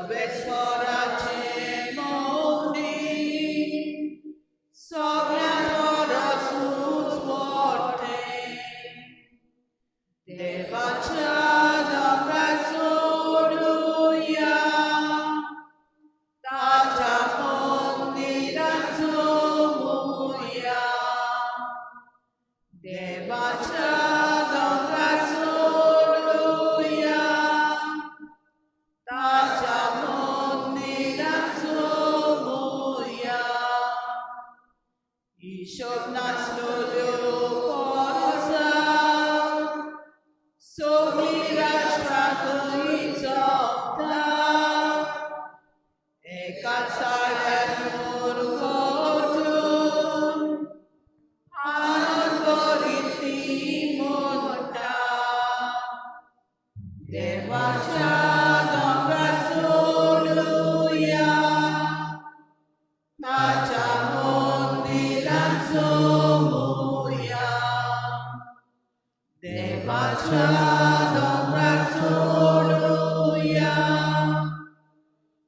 सर्वेस्वराचें मंदीर सगळ्यां परसूच मोठें, देवाच्या दोंगरार चडुया, ताच्या मंदिरांत जमुया. देवाच्या दोंगरार चडुया, ताच्या मंदिरांत जमुया. हिशोब नासलोल्यो परजा सगळीं राष्ट्रां थंय जमता, एकाच साळ्यार मुरगटून आनंद भरीत तीं म्हणटा, देवाच्या दोंगरार चडुया, ताच्या मंदिरांत जमुया. देवाच्या दोंगरार चडुया,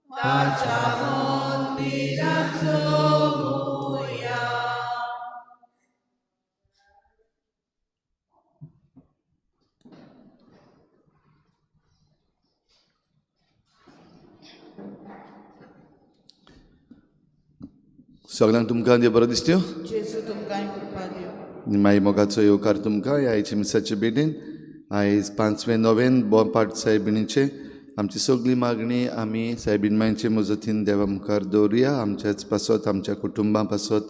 ताच्या मंदिरांत जमुया. सगळ्यांक तुमकां देव बरो दिसत्यो. जेजू तुमकां कृपा दिवं. माई मोगाचो येवकार तुमकां ह्या आयच्या मिसाचे भेटेन. आयज 5वें नोव्हेन बोपाट सायबिणीचे आमची सगळी मागणी आमी सायबीण मांयचे मजतीन देवा मुखार दवरुया. आमच्याच पासत, आमच्या कुटुंबा पासत,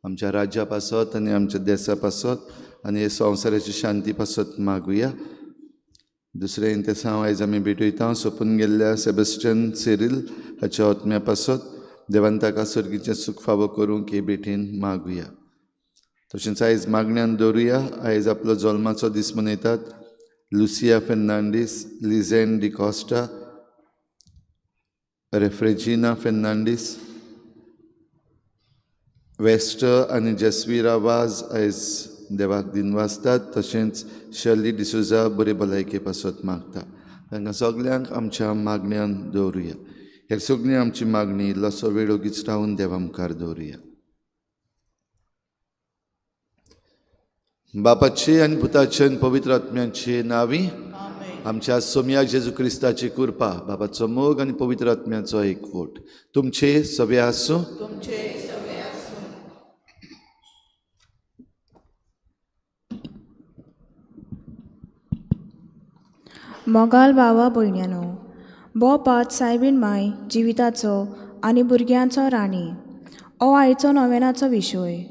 आमच्या राज्या पासत आनी आमच्या देसा पासत आनी हे संवसाराची शांती पासत मागुया. दुसरें इंतेसांव आयज आमी भेटयता सोंपून गेल्ल्या सेबेस्टियन सिरील हाच्या आत्म्या पासत. देवान ताका सर्गीचें सूख फावो करूंक हे भेटेन मागुया. तशेंच आयज मागण्यान दवरुया. आयज आपलो जल्माचो दीस मनयतात लुसिया फेर्नांडीस, लिझेन डिकॉस्टा, रेफ्रेजिना फेर्नांडीस, वेस्ट आनी जेस्विरा वाज आयज देवाक दिनवासतात. तशेंच शर्ली डिसोजा बरे भलायके पासत मागता. तांकां सगल्यांक आमच्या मागण्यान दवरुया. हेर सगळीं आमची मागणी इल्लोसो वेळ ओगीच रावन देवा मुखार दवरुया. बापाचे आनी पुताचे आनी पवित्र आत्म्याचे नांवी आमच्या सोमया जेजू क्रिस्ताची कृपा, बापाचो मोग आनी पवित्र आत्म्याचो एकवट तुमचे सगळे आसूं. तुमचे सगळे आसूं. मोगाल भावा भयण्यानो, बोपात सायबीण माय जिविताचो आनी भुरग्यांचो राणी हो आयचो नोवेनाचो विशय.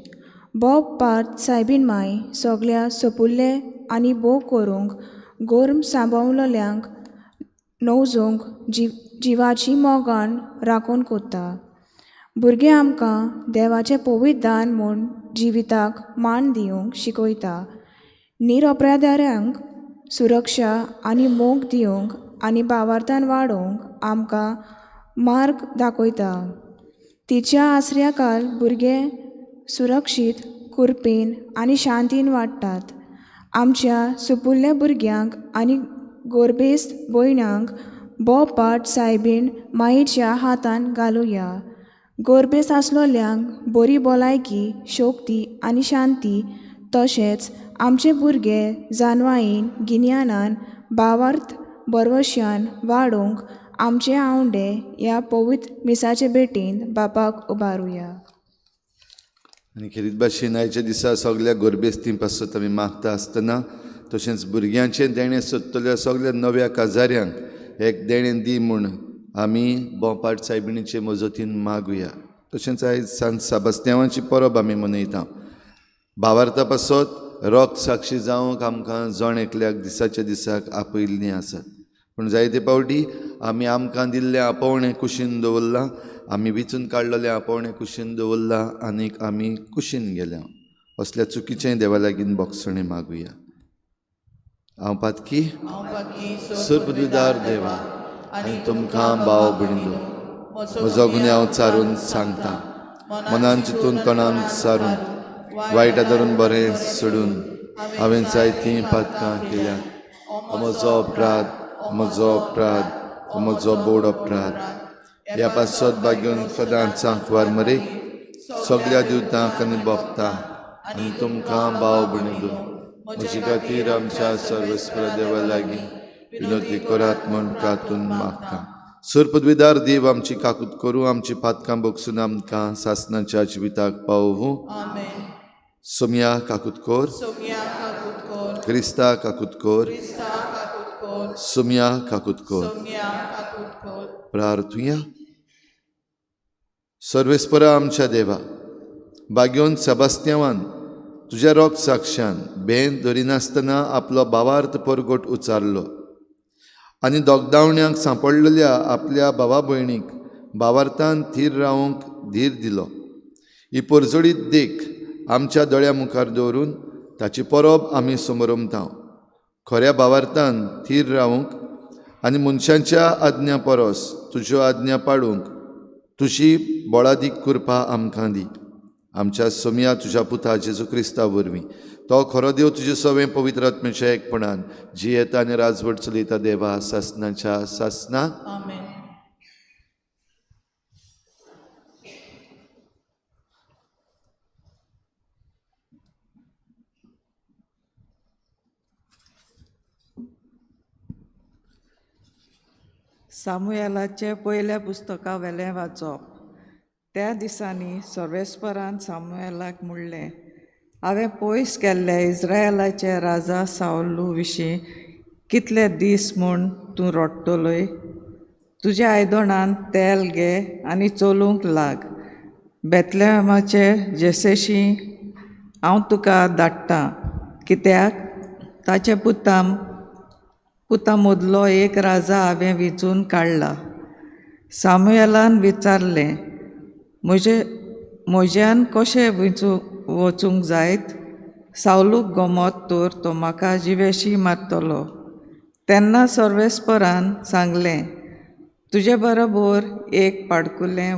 बोपात सायबीण माय सगल्या सोपुल्ले आनी भोग करूंक गोर्म सांबावलोल्यांक नवजूंक जिवाची मोगान राखून कोत्ता. भुरगें आमकां देवाचें पवित्र दान म्हूण जिविताक मान दिवंक शिकयता. निरपराध्यांक सुरक्षा आनी मोग दिवंक आनी भावार्थान वाडोवंक आमकां मार्ग दाखयता. तिच्या आसऱ्याकाल भुरगे सुरक्षीत कुरपेन आनी शांतीन वाडटात. आमच्या सुपुल्ल्या भुरग्यांक आनी गोरबेस्त भयणांक बोपाट सायबीण माईच्या हातान घालुया. गोरबेस आसलोल्यांक बरी भलायकी, शक्ती आनी शांती, तशेंच आमचे भुरगे जानवायेन, गिन्यानान, भावार्थ बरवश्यान वाडोवंक आमचे आवंडे ह्या पवित्र मिसाचे भेटीन बापाक उबारुया. आनी खेरीत भाशेन आयच्या दिसा सगल्या गोरबेस्ती पासत आमी मागता आसतना तशेंच भुरग्यांचें देणें सोदतल्या सगल्या नव्या काजाऱ्यांक एक देणें दी म्हूण आमी बोपाट सायबिणीचे मजतीन मागुया. तशेंच आयज सांत साबास्त्यांवाची परब आमी मनयता. भावार्था पासत रोग साक्षी जावंक आमकां जण एकल्याक दिसाच्या दिसाक आपयल्लीं आसात. पूण जायते फावटी आमी आमकां दिल्लें आपोवणें कुशीन दवरलां, आमी विचून काडलेलें आपोवणें कुशीन दवरलां आनीक आमी कुशीन गेल्या. असल्या चुकीचें देवा लागीं बोगसणें मागुया. हांव पातकी सर्पदुदार देवा आनी तुमकां भाव भयणीनो म्हजो गुन्यांव चारून सांगता. मनान चिंतून तोंडान सारून वायटा धरून बरें सोडून हांवें जायतीं पातकां केल्या. म्हजो अपराध, म्हजो अपराध, म्हजो बोड अपराध ह्या पासत बागेवन सदांच सांकवार मरे सगळ्या दिवतांक आनी भोगता आनी तुमकां भाव भयणी म्हजे खातीर आमच्या सर्वेस्पर देवा लागीं विनोती करात म्हूण प्रार्थून मागता. सर पदवीदार देव आमची काकूत करूं, आमची पातकां बगसून आमकां सासणाच्या जिविताक पावोवं. आमेन. सोमया काकूत कोर, सोमया काकूत कोर, क्रिस्ता काकूत कोर, क्रिस्ता काकूत कोर, सोमया काकूत कोर. सोमया काकूत कोर. प्रार्थुया. सर्वेस्परा आमच्या देवा, बागेवन सेबास्त्यांवान तुज्या रोग साक्षान बेन धरिनासतना आपलो भावार्थ परगट उचारलो आनी दोगदावण्यांक सांपडलेल्या आपल्या भावा भयणीक भावार्थान थीर रावंक धीर दिलो. ही परजळीत देख आमच्या दोळ्या मुखार दवरून ताची परब आमी समरमता. खऱ्या भावार्थान थीर रावंक आनी मनशांच्या आज्ञा परस तुज्यो आज्ञा पाडूंक तुजी बळादीक कृपा आमकां दी. आमच्या सोमया तुज्या पुता जेजू क्रिस्ता वरवीं, तो खरो देव तुजे सवें पवित्र आत्म्याच्या एकपणान जियेता आनी राजवट चलयता देवा सासनाच्या सासना. आमेन. सामुएलाचे पयल्या पुस्तका वेलें वाचप. त्या दिसांनी सर्वेस्परान सामुएलाक म्हणलें, हांवें पयस केल्ल्या इस्रायलाचे राजा सावलू विशीं कितले दीस म्हूण तूं रडटलोय? तुज्या आयदनांत तेल घे आनी चलूंक लाग. बेतलेमाचे जेसेशी हांव तुका धाडटां, कित्याक ताचे पुता मदलो एक राजा हांवें विंचून काडला. सामुएलान विचारलें, म्हज्यान कशें वचूंक जायत? सावलूक गमत तर तो म्हाका जिवेशी मारतलो. तेन्ना सर्वेस्परान सांगलें, तुजे बरोबर एक पाडकुलें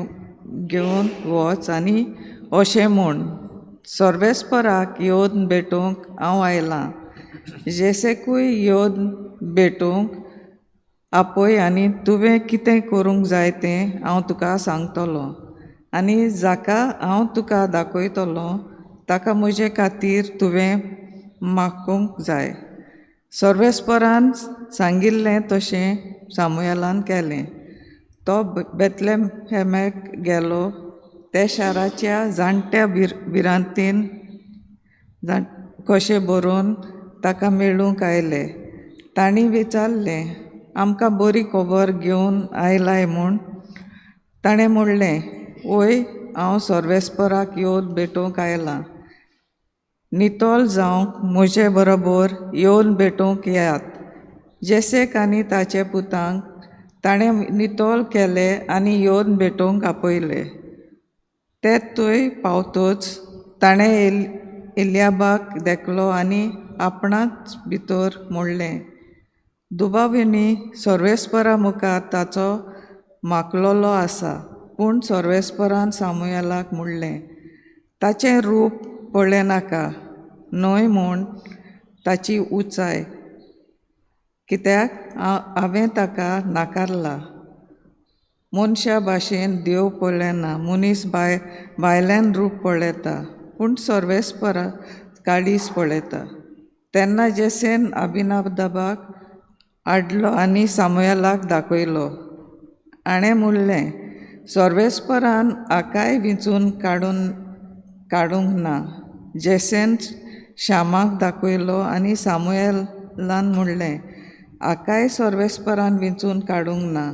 घेवन वच आनी अशें म्हूण, सर्वेस्पराक येवन भेटूंक हांव आयलां. जेसेकूय येवन भेटूंक आपय आनी तुवें कितें करूंक जाय तें हांव तुका सांगतलो, आनी जाका हांव तुका दाखयतलो ताका म्हजे खातीर तुवें मागूंक जाय. सर्वेस्परान सांगिल्लें तशें सामुएलान केलें. तो बेतलेहेमाक गेलो. ते शाराच्या जाणट्या भिरांतीन कशें बरोवन ताका मेळूंक आयले. तांणी विचारलें, आमकां बरी खबर घेवन आयलाय म्हूण? ताणें म्हणलें, वय, हांव सर्वेस्पराक येवन भेटूंक आयलां. नितळ जावंक म्हजे बरोबर येवन भेटूंक येयात. जेसेक आनी ताचे पुतांक ताणें नितळ केले आनी येवन भेटूंक आपयले. ते थंय पावतच ताणें एलियाबाक देखलो आनी आपणाच भितर म्हणलें, दुबाविनी सर्वेस्परा मुखार ताचो माकलोलो आसा. पूण सर्वेस्परान सामुएलाक म्हणलें, ताचें रूप पळयनाका न्हय म्हूण ताची उंचाय, कित्याक हांवें ताका नाकारला. मनशा भाशेन देव पळयना, मनीस भायल्यान रूप पळयता, पूण सर्वेस्परा काळीज पळयता. तेन्ना जेसेन अभिनादबाक हाडलो आनी सामुएलाक दाखयलो. हाणें म्हणलें, सर्वेस्परान हाकाय विंचून काडूंक ना. जेसेन श्यामाक दाखयलो आनी सामुएलान म्हणलें, हाकाय सर्वेस्परान विंचून काडूंक ना.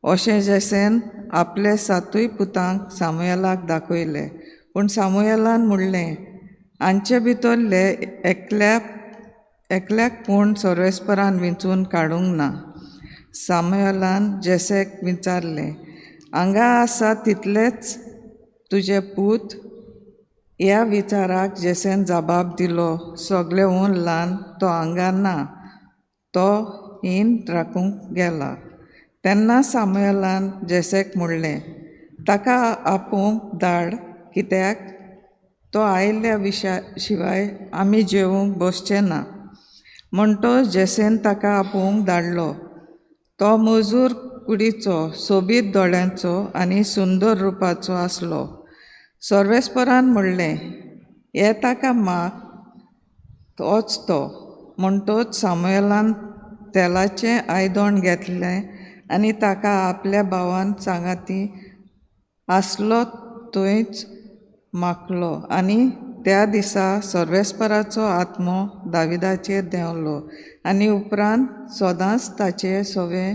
अशें जेसेन आपले सातूय पुतांक सामुएलाक दाखयले. पूण सामुएलान म्हणलें, हांचे भितरले एकल्याक पूण सर्वेस्परान विंचून काडूंक ना. सामुएलान जेसेक विचारलें, हांगा आसा तितलेच तुजे पूत? ह्या विचाराक जेसेन जबाब दिलो, सगळेहून ल्हान तो हांगा ना, तो हीन राखूंक गेला. तेन्ना सामुएलान जेसेक म्हणलें, ताका आपोवंक धाड, कित्याक तो आयिल्ल्या विशा शिवाय आमी जेवंक बसचे ना. म्हणटच जेसेन ताका आपोवंक धाडलो. तो मजूर कुडीचो, सोबीत दोळ्यांचो आनी सुंदर रुपाचो आसलो. सर्वेस्परान म्हणलें, हे ताका माग, तोच तो. म्हणटोच सामुएलान तेलाचें आयदण घेतलें आनी ताका आपल्या भावान सांगाती आसलो थंयच माखलो आनी त्या दिसा सर्वेस्पराचो आत्मो दाविदाचेर देंवलो आनी उपरांत सदांच ताचे सवे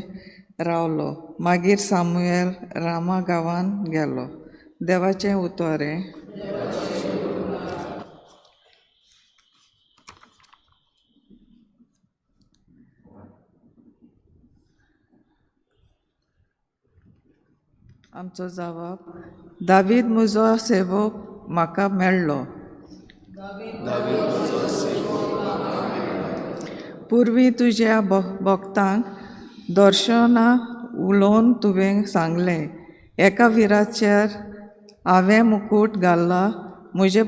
रावलो. मागीर सामुएल रामा गांवान गेलो. देवाचें उतर हें. आमचो जवाब, दावीद म्हजो सेवक म्हाका मेळ्ळो. पुर्वी तुज्या भक्तांक दर्शनां उलोवन तुवें सांगलें, एका विराचेर हांवें मुकूट घाला, म्हजे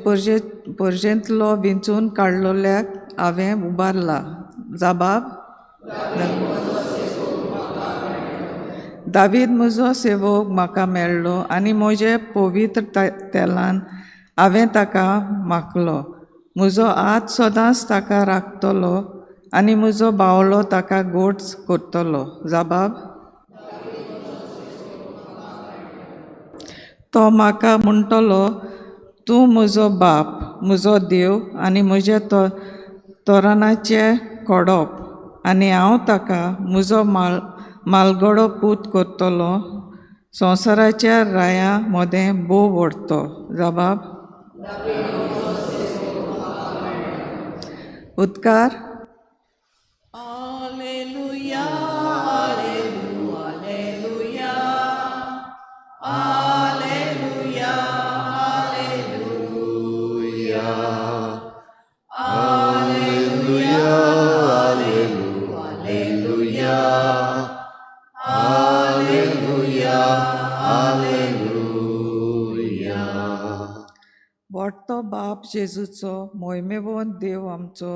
परजेंतलो विंचून काडलोल्याक हांवें उबारला. जबाब, दावीद म्हजो सेवक म्हाका मेळ्ळो आनी म्हजे पवित्र तेलान हांवें ताका माखलो. म्हजो हात सदांच ताका राखतलो आनी म्हजो बावलो ताका गोड करतलो. जबाब, तो म्हाका म्हणटलो, तूं म्हजो बाप, म्हजो देव आनी म्हजें तोरणाचें कोडप, आनी हांव ताका म्हजो मालगडो पूत करतलो. संवसाराच्या राया मदें भोव व्हडतो. जबाब, उदकार. Alleluia, alleluia, alleluia, alleluia, alleluia, alleluia, alleluia, alleluia. बोटतो बाप जेजूचो मोहिमेवंत देव आमचो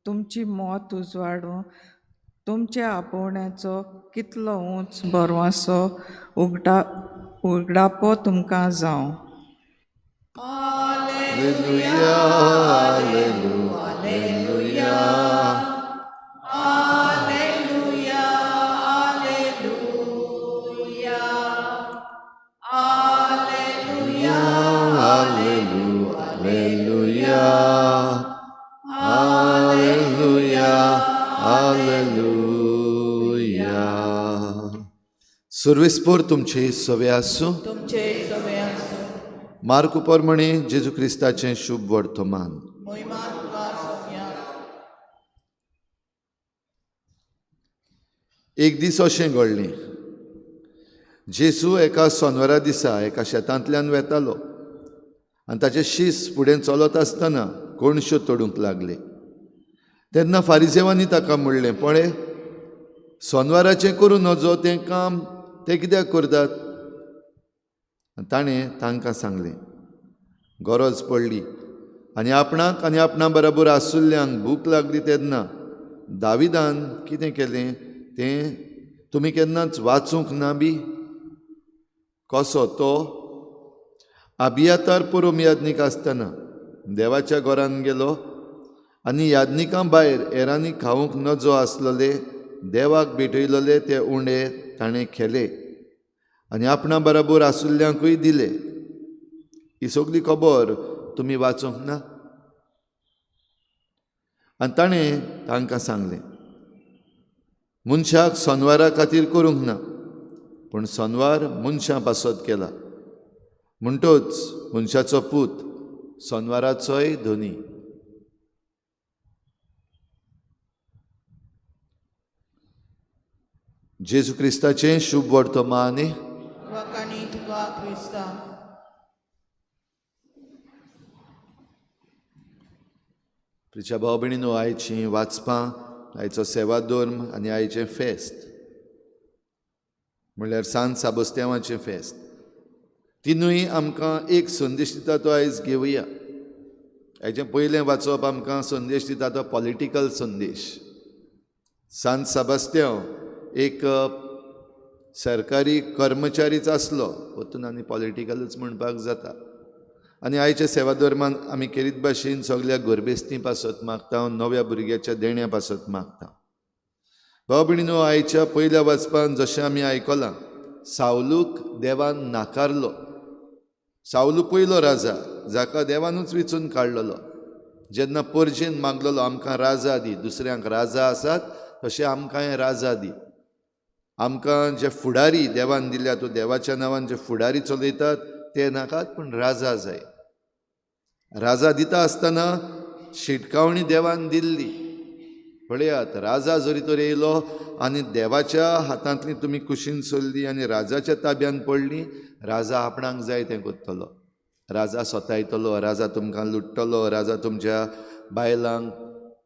तुमची मत उजवाडूं, तुमच्या आपोवण्याचो कितलो उंच बरवासो उगडापो तुमकां जावं. Alleluia, alleluia, alleluia, alleluia, alleluia, alleluia, alleluia, alleluia. सुर्वेस्पोर तुमचे सवे आसूं. तुमचे सवे आसूं. मार्कू परमणे जेजू क्रिस्ताचें शुभ वर्तमान. मोहिमा तुका सोम्या. एक दीस अशें घडलें, जेजू एका सोनवारा दिसा एका शेतांतल्यान वेतालो आनी ताचे शीस फुडें चलत आसतना कोणश्यो तोडूंक लागले. तेन्ना फारिजेवांनी ताका म्हणलें, पळय सोनवाराचें करूं नजो तें काम ते कित्याक करतात? आनी ताणें तांकां सांगलें, गरज पडली आनी आपणाक आनी आपणा बरोबर आसुल्ल्यांक भूक लागली तेन्ना दाविदान कितें केलें तें तुमी केन्नाच वाचूंक ना बी? कसो तो अबियातार पुरोम याज्ञीक आसतना देवाच्या घरान गेलो आनी याज्ञिकां भायर हेरांनी खावंक नजो आसलेले देवाक भेटयलेले ते उंडे ताणें खेले आनी आपणा बरोबर आसुल्ल्यांकूय दिले. ही सगली खबर तुमी वाचूंक ना? आनी ताणें तांकां सांगलें, मनशाक सोनवारा खातीर करूंक ना, पूण सोनवार मनशां पासत केला. म्हणटोच मनशाचो पूत सोनवाराचोय धनी. जेजू क्रिस्ताचें शुभ वर्तमान. वखाणी तुका क्रिस्ता. प्रिच्या भाव भयणीनो, आयचीं वाचपां, आयचो सेवा धर्म आनी आयचें फेस्त म्हणल्यार सांत साबस्त्यांवाचें फेस्त, तिनूय आमकां एक संदेश दिता तो आयज घेवया. आयचें पयलें वाचप आमकां संदेश दिता तो पॉलिटिकल संदेश. सांत साबास्त्यांव एक सरकारी कर्मचारीच आसलो, वतून आनी पॉलिटिकलूच म्हणपाक जाता. आनी आयच्या सेवा धर्मान आमी खेरीत भाशेन सगल्या गरबेस्ती पासत मागता, नव्या भुरग्याच्या देण्या पासत मागता. भाव भयणीनो, आयच्या पयल्या वाचपान जशें आमी आयकलां, सावलूक देवान नाकारलो. सावलू पयलो राजा जाका देवानूच विचून काडलेलो. जेन्ना परजेन मागलेलो आमकां राजा दी, दुसऱ्यांक राजा आसात तशें आमकांय राजा दी, आमकां जे फुडारी देवान दिल्या तो देवाच्या नांवान जे फुडारी चलयतात ते नाकात, पूण राजा जाय. राजा दिता आसतना शिटकावणी देवान दिल्ली. पळयात, राजा जरी तर येयलो आनी देवाच्या हातांतली तुमी कुशीन सोडली आनी राजाच्या ताब्यान पडली, राजा आपणाक जाय तें करतलो, राजा सतायतलो, राजा तुमकां लुट्टलो, राजा तुमच्या बायलांक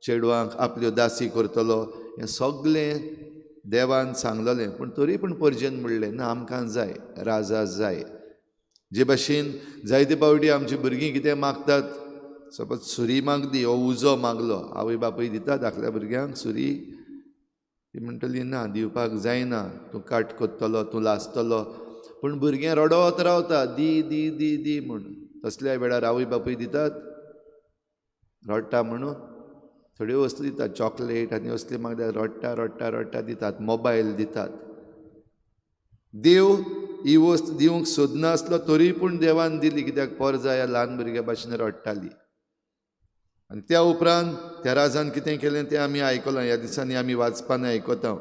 चेडवांक आपल्यो दासी करतलो. हें सगळें देवान सांगलेलें, पूण तरी पूण परजेन म्हणलें ना, आमकां जाय राजा जाय. जे भाशेन जायते पावटी आमची भुरगीं कितें मागतात, सपोज सुरी मागली, हो उजो मागलो, आवय बापूय दिता धाकल्या भुरग्यांक सुरी, ती म्हणटली ना दिवपाक जायना, तूं काट करतलो, तूं लासतलो. पूण भुरगें रडत रावता दी दी दी दी म्हूण. तसल्या वेळार आवय बापूय दितात रडटा म्हणून थोड्यो वस्तू दितात, चॉकलेट आनी असली मागल्यार रडटा रडटा रडटा दितात, मोबायल दितात. देव ही वस्त दिवंक सोदनासलो तरी पूण देवान दिली, कित्याक पोरजा ह्या ल्हान भुरग्या भाशेन रडटाली. आनी त्या उपरांत त्या राजान कितें केलें तें आमी आयकलां, ह्या दिसांनी आमी वाचपान आयकता.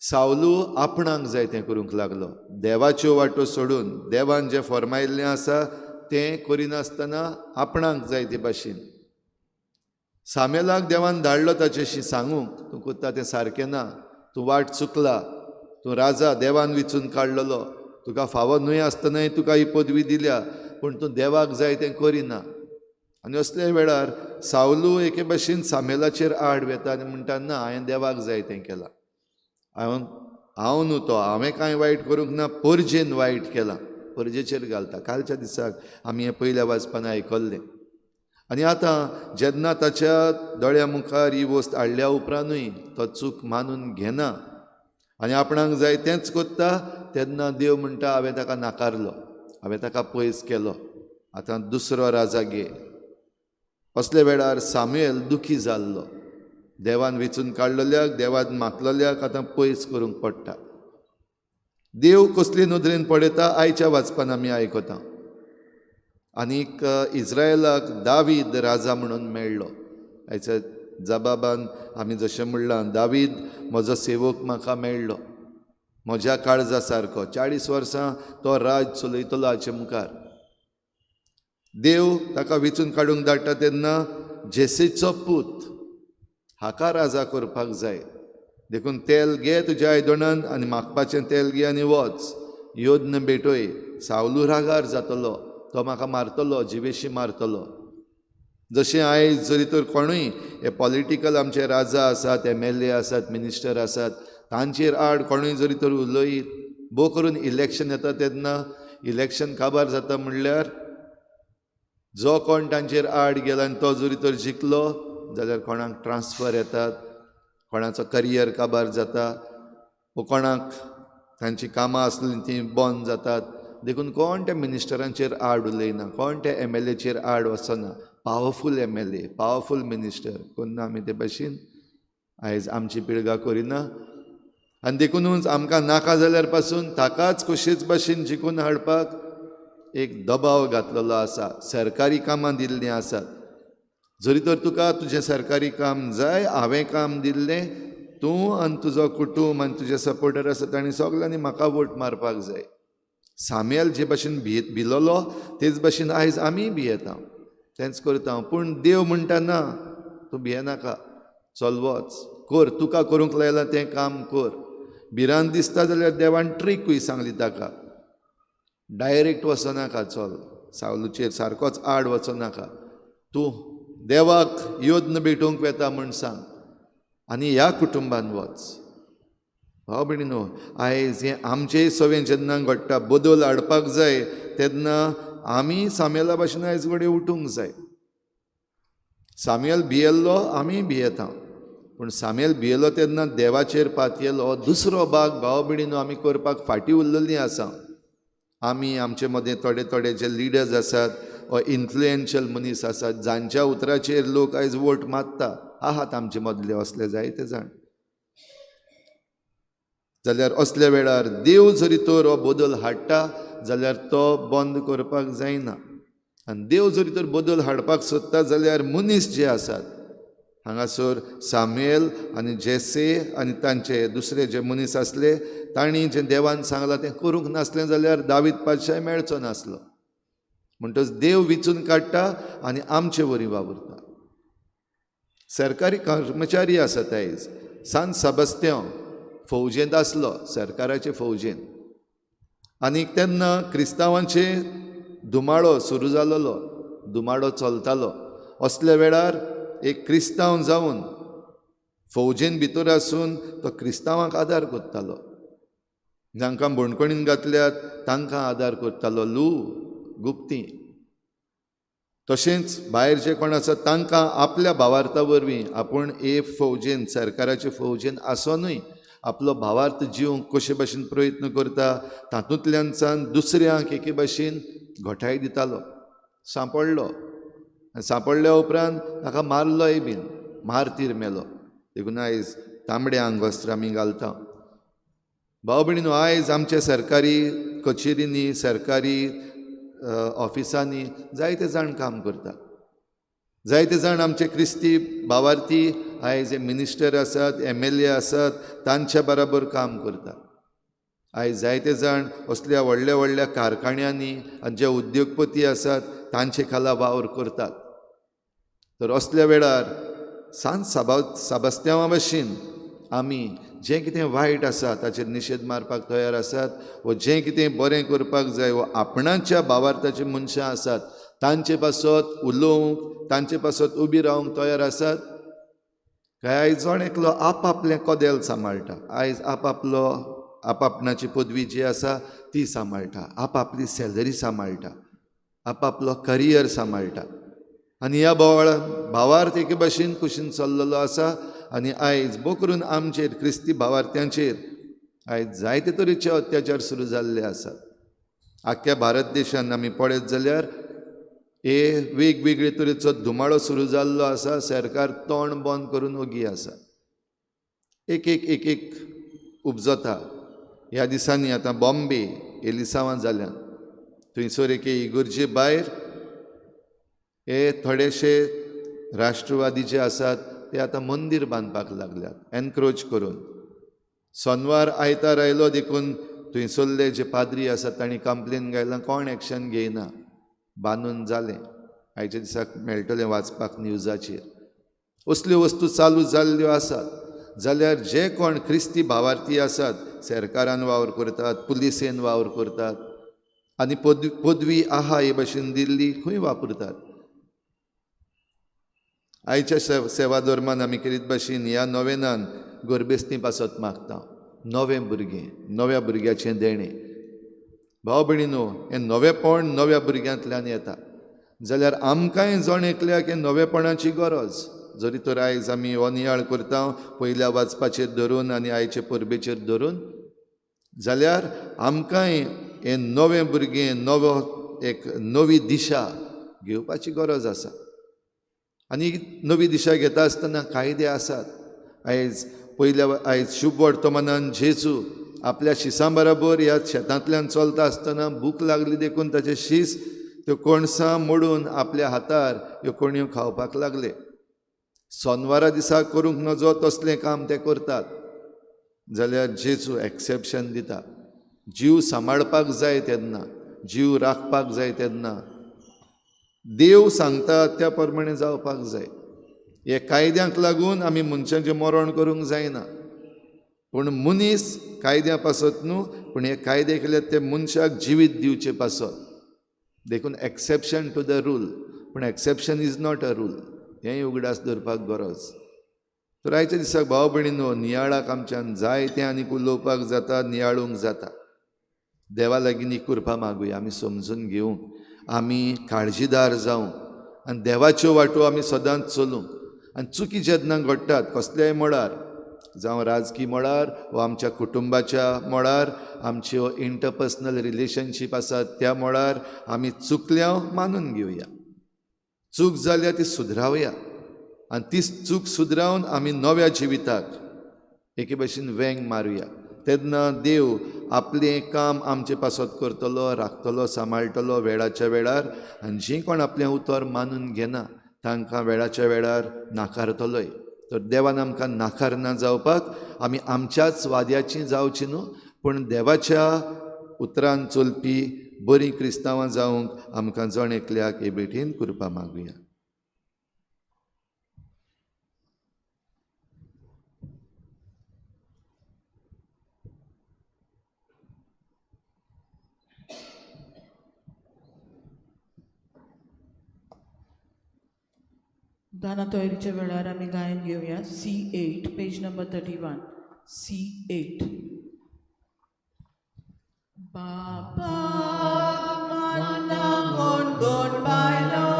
सावलू आपणाक जाय तें करूंक लागलो, देवाच्यो वाटो सोडून देवान जें फॉर्मायिल्लें आसा तें करिनासतना आपणाक जाय ते भाशेन. सामेलाक देवान धाडलो ताचेशी सांगूंक, तूं करता तें सारकें ना, तूं वाट चुकला, तूं राजा देवान विचून काडलेलो, तुका फावो न्हय आसतनाय तुका ही पदवी दिल्या, पूण तूं देवाक जाय तें करिना. आनी असल्या वेळार सावलू एके भाशेन सामेलाचेर आड वेता आनी म्हणटा ना, हांवें देवाक जाय तें केलां, हांव न्हू तो, हांवें कांय वायट करूंक ना, परजेन वायट केलां, परजेचेर घालता. कालच्या दिसाक आमी हें पयल्या वाचपान आयकल्लें. आनी आतां जेन्ना ताच्या दोळ्या मुखार ही वस्त हाडल्या उपरांतूय तो चूक मानून घेना आनी आपणाक जाय तेंच करता, तेन्ना देव म्हणटा हांवें ताका नाकारलो, हांवें ताका पयस केलो, आतां दुसरो राजा घे. असल्या वेळार सामुएल दुखी जाल्लो, देवान वेंचून काडलेल्याक, देवान मागलेल्याक आतां पयस करूंक पडटा. देव कसले नदरेन पळयता आयच्या वाचपान आमी आयकता. आनीक इज्रायलाक दावीद राजा म्हणून मेळ्ळो. आयच्या जबाबान आमी जशें म्हणलां, दावीद म्हजो सेवक म्हाका मेळ्ळो, म्हज्या काळजा सारको, 40 वर्सां तो राज चलयतलो हाचे मुखार. देव ताका वेंचून काडूंक धाडटा तेन्ना जेसेचो पूत हाका राजा करपाक जाय, देखून तेल घे तुज्या आयदणान आनी मागपाचें तेल घे आनी वच, योद्न भेटय, सावलू रागार जातलो, तो म्हाका मारतलो, जिवेशी मारतलो. जशें आयज जरी तर कोणूय हे पॉलिटिकल आमचे राजा आसात, एम एल ए आसात, मिनिस्टर आसात, तांचेर आड कोणूय जरी तर उलयत, भोव करून इलेक्शन येता तेन्ना इलेक्शन काबार जाता म्हणल्यार जो कोण तांचेर आड गेला आनी तो जरी तर जिखलो जाल्यार कोणाक ट्रान्सफर येतात, कोणाचो करियर काबार जाता, वो कोणाक तांची कामां आसलीं तीं बंद जातात. देखून कोण त्या मिनिस्टरांचेर आड उलयना, कोण त्या एम एल एचेर आड वचना. Powerful MLA, powerful minister कोन्ना आमी ते भाशेन आयज आमची पिळगां करिना. आनी देखुनूच आमकां नाका जाल्यार पासून ताकाच कशेच भाशेन जिखून हाडपाक एक दबाव घातलेलो आसा. सरकारी कामां दिल्लीं आसात, जरी तर तुका तुजें सरकारी काम जाय, हांवें काम दिल्लें, तूं आनी तुजो कुटूंब आनी तुजे सपोर्टर आसा तांणी सगल्यांनी म्हाका वोट मारपाक जाय. सामेल जे भाशेन भिलोलो तेच भाशेन आयज आमीय भियेता, तेंच करता. पूण देव म्हणटा ना, तूं भियेनाका, चल वच, कर, तुका करूंक लायलां तें काम कर. भिरांत दिसता जाल्यार देवान ट्रिकूय सांगली ताका, डायरेक्ट वचनाका, चल सावलूचेर सारकोच आड वचनाका, तूं देवाक योद्न भेटोवंक वेता म्हूण सांग आनी ह्या कुटुंबान वच. भाव भयणीनो, आयज हें आमचेय सवें जेन्ना घडटा, बदल हाडपाक जाय तेन्ना आमी सामेला भाशेन आयज घडये उठूंक जाय. सामेल भियेल्लो, आमीय भियेता, पूण सामेल भियेलो तेन्ना देवाचेर पातयेलो. हो दुसरो भाग भाव भयणीनो आमी करपाक फाटीं उरलेलीं आसा. आमी आमचे मदें थोडे थोडे जे लिडर्स आसात वा इन्फ्लुएन्शियल मनीस आसात जांच्या उतराचेर लोक आयज वोट मारता आहात आमचे मदले असले जायते जाण. जाल्यार असल्या वेळार देव जरी तर हो बदल हाडटा जाल्यार तो बंद करपाक जायना. आनी देव जरी तर बदल हाडपाक सोदता जाल्यार मनीस जे आसात हांगासर सामुएल आनी जेसे आनी तांचे दुसरे जे मनीस आसले तांणी जें देवान सांगलां तें करूंक नासलें जाल्यार दावीद पातशाय मेळचो नासलो. म्हणटच देव विचून काडटा आनी आमचे वरी वावुरता. सरकारी कर्मचारी आसात आयज, सान सेबास्त्यांव फौजेंत आसलो, सरकाराचे फौजेंत, आनी तेन्ना क्रिस्तांवांचे धुमाळो सुरू जालोलो, धुमाडो चलतालो. असल्या वेळार एक क्रिस्तांव जावन फौजेन भितर आसून तो क्रिस्तांवांक आदार करतालो, जांकां बणकणीन घातल्यात तांकां आदार करतालो, लू गुप्ती. तशेंच भायर जे कोण आसा तांकां आपल्या भावार्था वरवीं आपूण ए फौजेन सरकाराचे फौजेन आसोनूय आपलो भावार्थ जिवंक कशे भाशेन प्रयत्न करता तातूंतल्यानसान दुसऱ्यांक एके भाशेन घटाय दितालो. सांपडलो, सांपडल्या उपरांत ताका मारलोय बीन, मारतीर मेलो. देखून आयज तांबडें आंगवस्त्र आमी घालता. भाव भयणीनो, आयज आमच्या सरकारी कचेरींनी सरकारी ऑफिसांनी जायते जाण काम करतात, जायते जाण आमचे क्रिस्ती भावार्थी आयज मिनिस्टर आसात, MLA आसात, तांच्या बराबर काम करतात. आयज जायते जाण असल्या व्हडल्या व्हडल्या कारखान्यांनी आनी जे उद्योगपती आसात तांचे खाला वावर करतात. तर असल्या वेळार सान साबास्त्यांवा भशेन आमी जें कितें वायट आसा ताचेर निशेध मारपाक तयार आसात व जें कितें बरें करपाक जाय व आपणाच्या भावार्थाची मनशां आसात तांचे पासत उलोवंक, तांचे पासत उबी रावंक तयार आसात. काय आयज जण एकलो आपआपलें कदेल सांबाळटा, आयज आपआपलो आपआपणाची पदवी जी आसा ती सांबाळटा, आपआपली सॅलरी सांबाळटा, आपआपलो करियर सांबाळटा. आनी ह्या भावार्थ एके भाशेन कुशीन चल्लेलो आसा. आनी आयज भोव करून आमचेर क्रिस्ती भावार्थ्यांचेर आयज जायते तरेचे अत्याचार सुरू जाल्ले आसात. आख्ख्या भारत देशान आमी पळयत जाल्यार हे वेगवेगळे तरेचो धुमाळो सुरू जाल्लो आसा. सरकार तोंड बंद करून ओगी आसा. एक एक एक एक उपजता. ह्या दिसांनी आतां बॉम्बे एलिसांवां जाल्यान थंयसर एके इगर्जे भायर हे थोडेशे राष्ट्रवादी जे आसात ते आतां मंदीर बांदपाक लागल्यात एनक्रोच करून. सोनवार आयतार आयलो देखून थंयसरले जे पाद्री आसात तांणी कंप्लेन घायला, कोण एक्शन घेयना, बांदून जालें. आयच्या दिसाक मेळटलें वाचपाक न्यूजाचेर. असल्यो वस्तू चालू जाल्ल्यो आसात जाल्यार जे कोण क्रिस्ती भावार्थी आसात सरकारान वावर करतात, पुलिसेन वावर करतात आनी पदवी आहा हे भाशेन दिल्ली खंय वापरतात. आयच्या सेवा धर्मान आमी करीत भाशेन ह्या नोवेनान गोरबेस्ती पासत मागता नवें भुरगें, नव्या भुरग्याचें देणें. भाव भयणीनो, हें नवेपण नव्या भुरग्यांतल्यान येता जाल्यार आमकांय जण एकल्याक हें नवेपणाची गरज. जरी तर आयज आमी हो नियाळ करता पयल्या वाचपाचेर धरून आनी आयचे परबेचेर धरून, जाल्यार आमकांय हें नवें भुरगें नवो एक नवी दिशा घेवपाची गरज आसा. आनी नवी दिशा घेता आसतना कायदे आसात. आयज पयल्या आयज शुभ वर्तमानान जेजू आपल्या शिसां बराबर ह्या शेतांतल्यान चलता आसतना भूक लागली देखून ताचे शीस त्यो कणसां मोडून आपल्या हातार ह्यो कणयो खावपाक लागले. सोनवारा दिसा करूंक नजो तसलें काम ते करतात जाल्यार जेजू एक्सेप्शन दिता. जीव सांबाळपाक जाय तेन्ना, जीव राखपाक जाय तेन्ना देव सांगता त्या प्रमाणे जावपाक जाय. हे कायद्यांक लागून आमी मनशांचें मरण करूंक जायना, पूण मनीस कायद्या पासत न्हू, पूण हे कायदे केल्यार ते मनशाक जिवीत दिवचे पासत. देखून एक्सेप्शन टू the rule, पूण exception is not a rule हेंय उगडास दवरपाक गरज. तर आयच्या दिसाक भाव भयणीनो, नियाळाक आमच्यान जायतें आनीक उलोवपाक जाता, नियाळूंक जाता. देवा लागीं ही कृपा मागुया, आमी समजून घेवंक, आमी काळजीदार जावंक आनी देवाच्यो वाटो आमी सदांच चलूंक. आनी चुकी जेन्ना घडटात कसल्याय मळार, जावं राजकी मळार वा आमच्या कुटुंबाच्या मळार, आमच्यो इंटरपर्सनल रिलेशनशीप आसात त्या मळार आमी चुकल्या मानून घेवया, चूक जाल्या ती सुदरावया आनी ती चूक सुदरावन आमी नव्या जिविताक एके भशेन वेंग मारुया. तेन्ना देव आपलें काम आमचे पासत करतलो, राखतलो, सांबाळटलो वेळाच्या वेळार. आनी जीं कोण आपलें उतर मानून घेना तांकां वेळाच्या वेळार नाकारतलोय. तर देवान आमकां नाकारना जावपाक आमी आमच्याच वाद्याची जावची न्हू, पूण देवाच्या उतरान चलपी बरीं क्रिस्तांवां जावंक आमकां जण एकल्याक हे भेटेन कृपा मागुया. दाना तयारीच्या वेळार आमी गायन घेवया C8 page number 31 C8. बाबा माना कोण कोण बायलो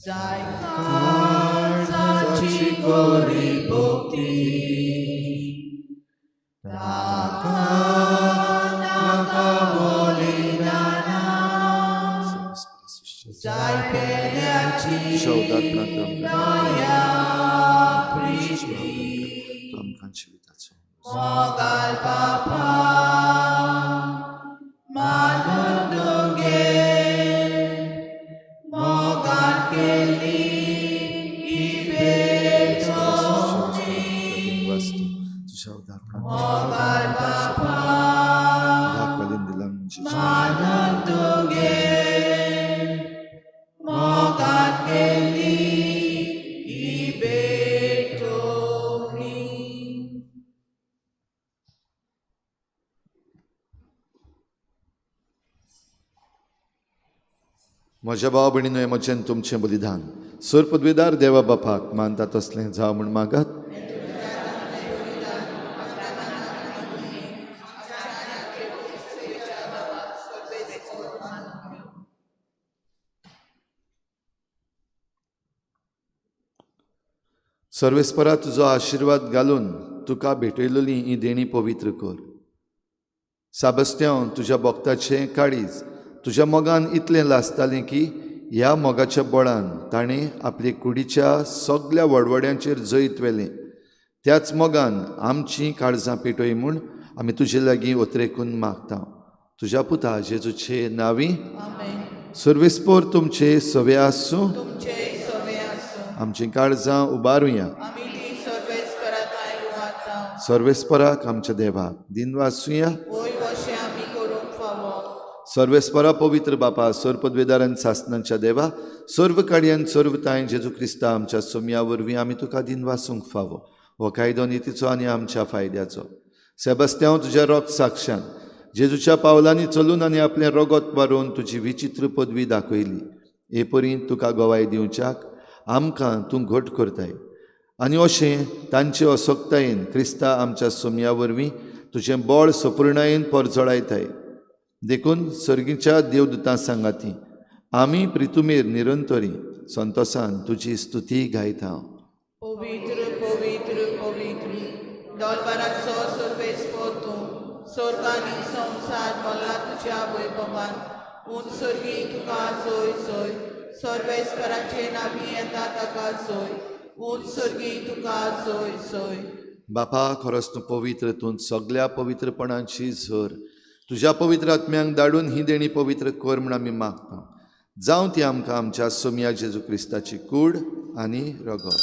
जाय काळजाची गोरी भोक्ती ताका नाका बलिदाना जाय पेल्याची मोगाल बापा मानून तुगे मोगान केली ही भेटोवणी. मोगाल बापा मानून तुगे मोगान केली ही भेटोवणी. म्हज्या भाव भयणीनो, म्हजें तुमचें बलिदान सोर पदवीदार देवा बापाक मानता तसलें जावं म्हूण मागात. सर्वेस्परा तुजो आशिर्वाद घालून तुका भेटयलेली ही देणी पवित्र कर. साबस्त्यांव तुज्या भक्ताचें काळीज तुज्या मोगान इतलें लासतालें की ह्या मोगाच्या बळान ताणें आपले कुडीच्या सगल्या वडवड्यांचेर जैत व्हेलें. त्याच मोगान आमचीं काळजां पेटय म्हूण आमी तुजे लागीं ओतरेकून मागता. तुज्या पुता जेजूचे नांवी. सर्वेस्पोर तुमचे सवे आसूं. आमचीं काळजां उबारुया. सर्वेस्पराक आमच्या देवाक दिनवासुया. सर्वेस्परा पवित्र बापा, सर्व पदवेदार आनी सासनाच्या देवा, सर्व काडयान सर्व तांय जेजू क्रिस्ता आमच्या सोमया वरवीं आमी तुका दिनवासूंक फावो. हो कायदो नितीचो आनी आमच्या फायद्याचो. सेबास्त्यांव तुज्या रोग साक्षान जेजूच्या पावलांनी चलून आनी आपलें रोगत मारून तुजी विचित्र पदवी दाखयली. हे परी तुका गवाय दिवच्याक आमकां तूं घट करताय आनी अशें तांचे असक्तायेन क्रिस्ता आमच्या सोमया वरवीं तुजें बळ सपुर्णायेन परजळायताय. देखून सर्गीच्या देवदूतां सांगाती आमी प्रितुमेर निरंतरी संतोसान तुजी स्तुती गायता. पवित्र पवित्र पवित्र दरबाराचो सर्वेस्पर तूं, स्वर्ग आनी संवसार भरला तुज्या वैभवान. उन सर्गी तुका सोय सोय, सर्वेस्पराचे नांवी येता ताका सोय, उन सर्गी तुका सोय सोय. बापा खरोच तूं पवित्र, तूं सगल्या पवित्रपणाची झर. तुज्या पवित्र आत्म्यांक धाडून ही देणी पवित्र कर म्हूण आमी मागता. जावं ती आमकां आमच्या सोमया जेजू क्रिस्ताची कूड आनी रगत.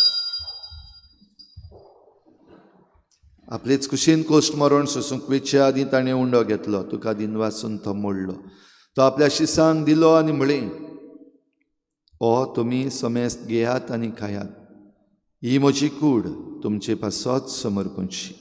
आपलेच कुशीन कोश्ट मरण सोसूंक वेचे आदीं ताणें उंडो घेतलो, तुका दिनवासून तो मोडलो, तो आपल्या शिसांक दिलो आनी म्हळें, ओ तुमी समेस्त घेयात आनी खायात, ही म्हजी कूड तुमचे पासत समर्पणची.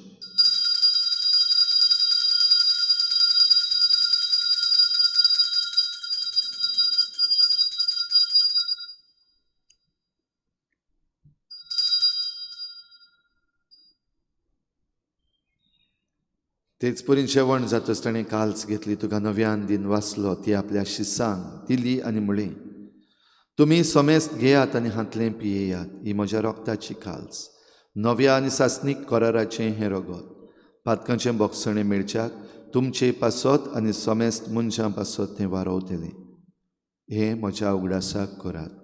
तेच परी जेवण जातच ताणें काल्स घेतली, तुका नव्यान दिन वाचलो, ती आपल्या शिसांक दिली आनी म्हळें, तुमी समेस्त घेयात आनी हांतलें पियेयात. ही म्हज्या रोगताची काल्स, नव्या आनी सासणीक कराराचें हें रगत. पातकांचें बोगसणें मेळच्याक तुमचे पासत आनी समेस्त मनशां पासत तें वारोवतलें. हें म्हज्या उगडासाक करात.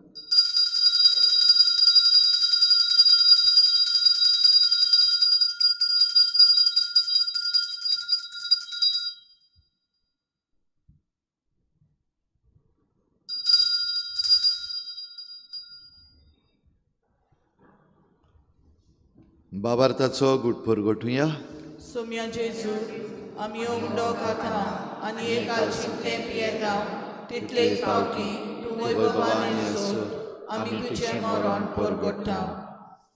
बाबार्थाचो गुटफोर गोठुया. सोम्या जेजू, आमी उंडो खाता आनी एक आशिल्लें पियेता तितलेच फावटी तूं वैभवान सोद आमी तुजें मरण परगट्टा.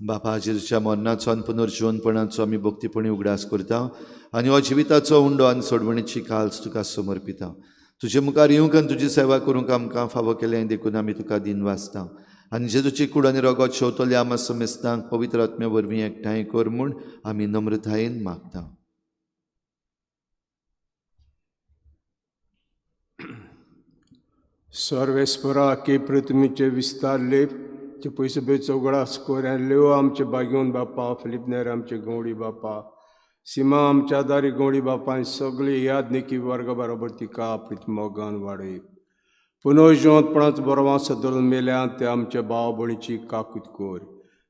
बापा, जेजूच्या मरणाचो आनी पुनर्जिवनपणाचो आमी भक्तीपणी उगडास करता आनी हो जिविताचो उंडो आनी सोडवणीची काल्स तुका समर्पिता. तुजे मुखार येवंक आनी तुजी सेवा करूंक आमकां फावो केलें देखून आमी तुका दिन वाचता. आनी जेजूची कूड आनी रगत शेवतले आमा समेस्तांक पवित्र आत्म्या वरवीं एकठांय कर म्हूण आमी नम्रतायेन मागता. सर्वेस्परा के पृथ्वीचे विस्तार लेप ते पयसो उगडास कर लेव आमचे बागेवन बापा, फिलीप नेर आमचे गवडी बापा, सीमा आमच्या दारी गवडी बापा आनी सगळे याद निकी वर्ग बरोबर तिका आपली मोगान वाडय. पुनर्जिवंतपणाचो बरो वांसो धरून मेल्या ते आमच्या भाव भयणीची काकूत कर.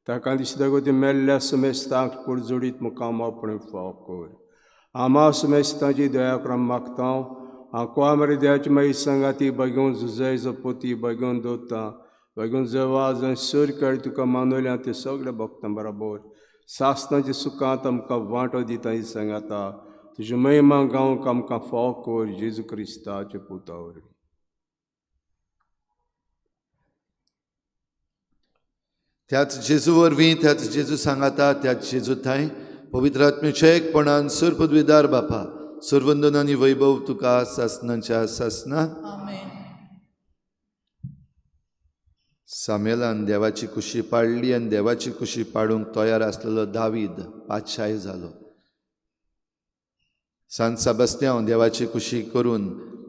ताका दिसता गो ते मेल्ल्या समेस्तांक पुरजोडीत मुखाम आपणे फाव कर. आमा समेस्तांची दया करून मागता. आंकवा मरे देवाची मागीर सांगाती बागेवन जुजाय जपोती बागेवन दवरता बागेवन जवा जंय सर काळी तुका मानवल्या ते सगळे भक्तां बरोबर सासनाच्या सुखांत आमकां वांटो दिता ही सांगाता. तुजी महिमा गावंक आमकां फाव कर जेजू क्रिस्ताचे पुता वरवीं. त्याच जेजू वरवीं, त्याच जेजू सांगाता, त्याच जेजू थांय पवित्र आत्म्याच्या एकपणान सर पदवीदार बापा, सर्वंदन आनी वैभव तुका सासनाच्या सासना. आमेन. सामेलान देवाची कुशी पाडली आनी देवाची कुशी पाडूंक तयार आसलेलो दावीद पातशाय जालो. सांत सेबास्त्यांव देवाची कुशी करून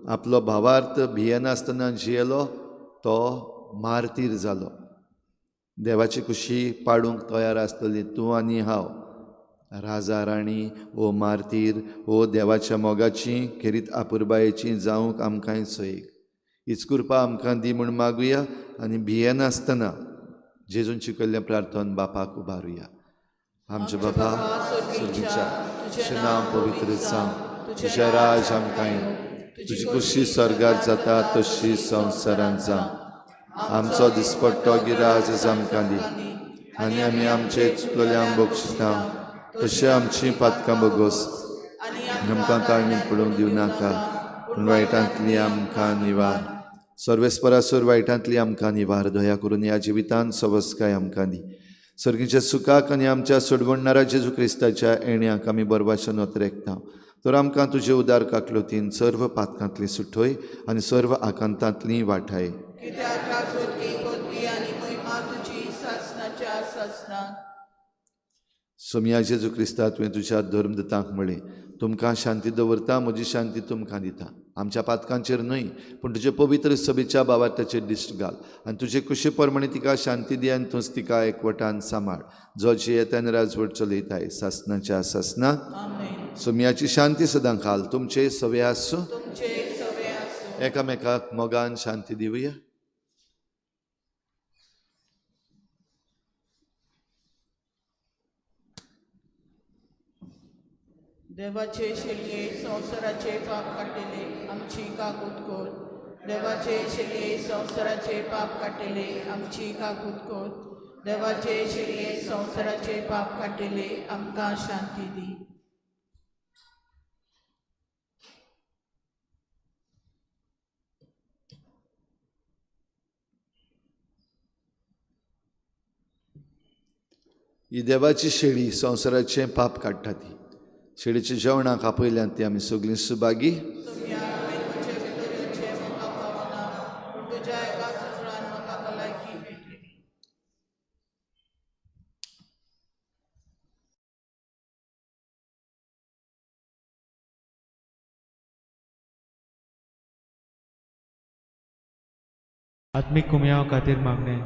आपलो भावार्थ भियेनासतना जियेलो, तो मार्तीर जालो. देवाची कुशी पाडूंक तयार आसलेली तूं आनी हांव, राजा राणी ओ मार्तीर ओ देवाच्या मोगाची खेरीत आपुरबायेची जावंक आमकांय सोयीक. हीच कृपा आमकां दी म्हूण मागुया आनी भियेनासतना जेजून शिकयल्लें प्रार्थन बापाक उबारुया. आमच्या बापा स्वर्गीच्या, तुजें नांव पवित्र जावं, तुजें राज आमकां येवं, तुजी कुशी स्वर्गार जाता तशी संवसारांत जावं. आमचो दिसपट्टो गिराज आमकां दी आनी आमी आमचे चुकलेल्यांक बक्षिता तशें आमची पातकां बगोस, आमकां ताळणीत पडूंक दिवं नाका, पूण वायटांतली आमकां निवार. सर्वेस्परासर वायटांतली आमकां निवार. दया करून ह्या जिवितांत सवस्काय आमकां दी. सर्गीच्या सुखाक आनी आमच्या सोडवणणारा जेजू क्रिस्ताच्या येण्याक आमी बरवाशन ओतरेकता. तर आमकां तुजे उदार काकलोतीन सर्व पातकांतली सुठोय आनी सर्व आकांतांतली वाठाय. सोमया जेजू क्रिस्ता, तुवें तुज्या धर्मदूतांक म्हळें, तुमकां शांती दवरता, म्हजी शांती तुमकां दिता. आमच्या पातकांचेर न्हय पूण तुजे पवित्र सभेच्या बाबार्थाचेर दिश्ट घाल आनी तुजे कुशी प्रमाणे तिका शांती दी आनी तूंच तिका एकवटान सांबाळ, जो जियेता आनी राजवट चलयताय सासनाच्या सासना. सोमयाची शांती सदां घाल तुमचे सवे आसूं. एकामेकाक मोगान शांती दिवया. देवाचे शेलये संवसाराचे पाप काडटले आमची काकूत कर. देवाचे शेलये संवसाराचे पाप काडटले आमची काकूत कर. देवाचे शेलये संवसाराचे पाप काडटले आमकां शांती दी. ही देवाची शेळी संवसाराचें पाप काडटा ती शेळीच्या जेवणाक आपयल्यान ती आमी सगळीं सुभागी. आत्मीक कुमयांव खातीर मागणें.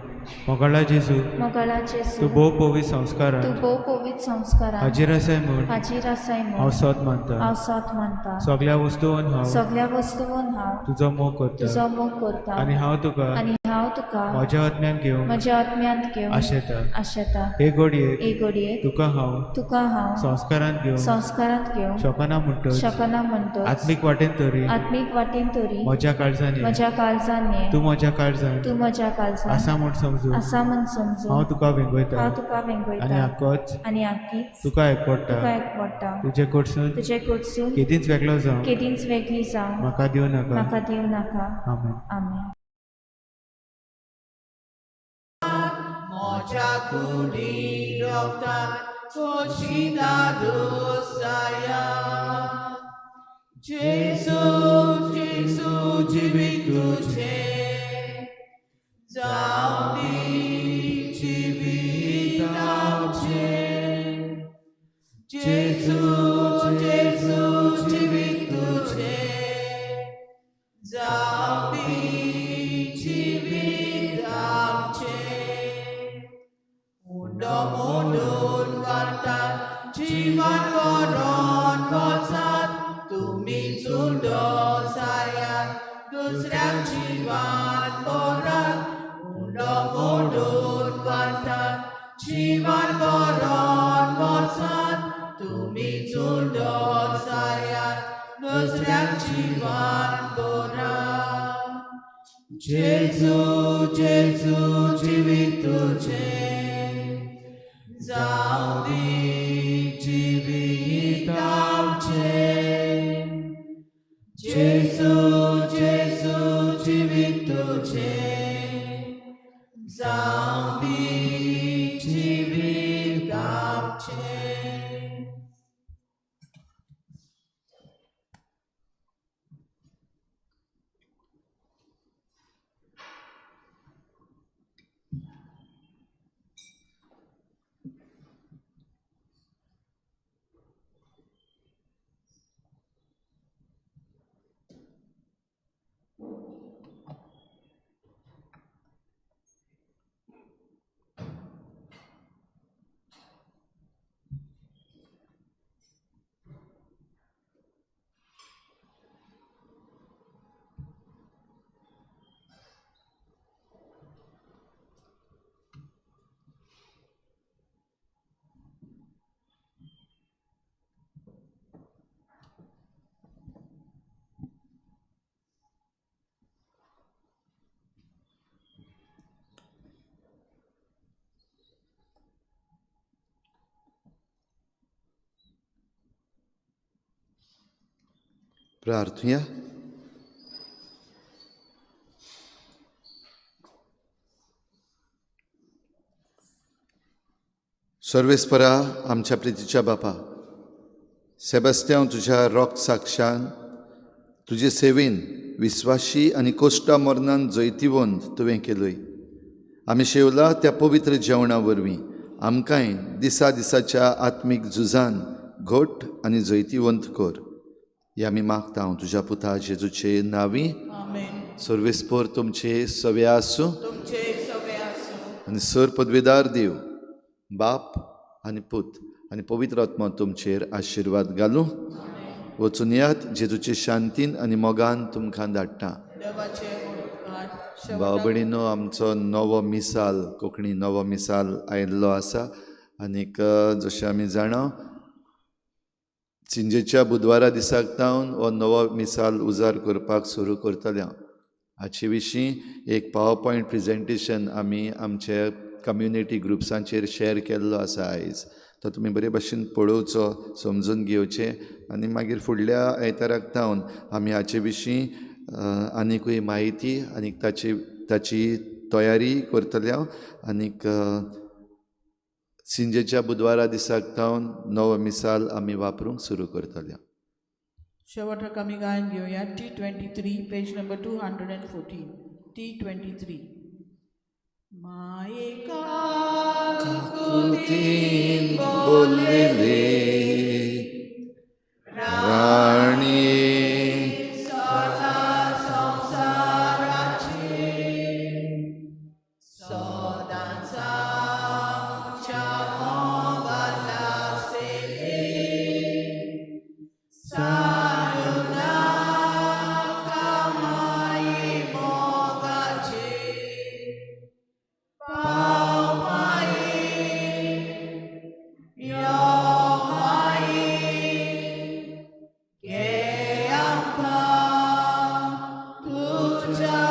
मोगाळा जेजू, मोगाळा जेजू, तूं भोव पवित्र संस्कारान तूं भोव पवित्र संस्कारान हाजीर आसाय म्हूण हाजीर आसाय हांव म्हूण सोद मानता. हांव सोद मानता. सगळ्या वस्तून हांव सगळ्या वस्तून हांव तुजो मोग करता तुजो मोग करता आनी हांव तुका आनी हांव तुका म्हज्या आत्म्यान घेवंक म्हज्या आत्म्यांत घेवन आशेता. आशेता. हे घडयेक हे घडयेक तुका हांव तुका हांव संस्कारांत घेवंक संस्कारांत घेवंक शकना म्हणटच शकना म्हणटच आत्मीक वाटेन तरी आत्मीक वाटेन तरी म्हज्या काळजान ये. म्हज्या काळजान ये. तूं म्हज्या काळजान तूं म्हज्या काळजान आसा म्हूण समजून आसा म्हूण समजून हांव तुका वेंगयता हांव तुका आनी वेंगयता आकोच आनी आकीच तुका एकवडटा. तुका एकवडटा. तुजे कडसून तुजे कडसून केदींच वेगळो जावं केदींच वेगळी जावं म्हाका दिवं नाका. म्हाका दिवं नाका. आमेन. आमेन. म्हज्या कुडी रोगतान खोशी दादोसाया. जेजू जेजू जिवीत तुजें जावं दी जिवीत आमचें. जेजू जेजू जिवीत तुजें जावं दी जिवीत आमचें. उंडो मोडून वाटात जिवन मरण वचात तुमी चुंडो जायात दुसऱ्याक जिवन मरात. उंडो मोडून वाटात जिवन मरण वचात तुमी चुंडो जायात दुसऱ्याक जिवन मरात. जेजू जेजू जिवीत तुजें जावं दी जिवीत आमचें. जेजू जेजू जिवीत तुजें जावं दी जिवीत आमचें. प्रार्थुया. सर्वेस्परा आमच्या प्रितीच्या बापा, सेबास्त्यांव तुज्या रोग साक्षान तुजे सेवेन विस्वाशी आनी कोश्टा मरणान जैतिवंत तुवें केलोय. आमी शेवला त्या पवित्र जेवणा वरवीं आमकांय दिसा दिसाच्या आत्मीक झुजान घट आनी जैतिवंत कर. हे आमी मागता हांव तुज्या पुता जेजूचे नांवी. आमेन. सर्वेस्पर तुमचे सवे आसूं तुमचे सवे आसूं. आनी सर पदवेदार देव बाप आनी पूत आनी पवित्र आत्मा तुमचेर आशिर्वाद घालूं. वचून यात जेजूचे शांतीन आनी मोगान तुमकां धाडटा. देवाचे उपकार. भाव भयणीनो, आमचो नवो मिसाल, कोंकणी नवो मिसाल आयिल्लो आसा आनीक जशें आमी जाणा चिंजेच्या बुधवारा दिसाक तावन हो नवो मिसाल उजार करपाक सुरू करतले. हाचे विशीं एक पावर पॉयंट प्रेजेंटेशन आमी आमचे कम्युनिटी ग्रुप्सांचेर शेअर केल्लो आसा आयज. तो तुमी बरे भाशेन पळोवचो, समजून घेवचें आनी मागीर फुडल्या आयताराक तावन आमी हाचे विशीं आनीकूय म्हायती आनी ताची तयारी करतले. आनीक सिंजेच्या बुधवारा दिसाक तावन नवो मिसाल आमी वापरूंक सुरू करतले. शेवटाक आमी गायन घेवया T23 page number 214. T23. मायेका कुतीन बोललेले राणी संसाराचे सांडू नाका माई मोगाचे पाव माई यो माई घे आमकां तुज्या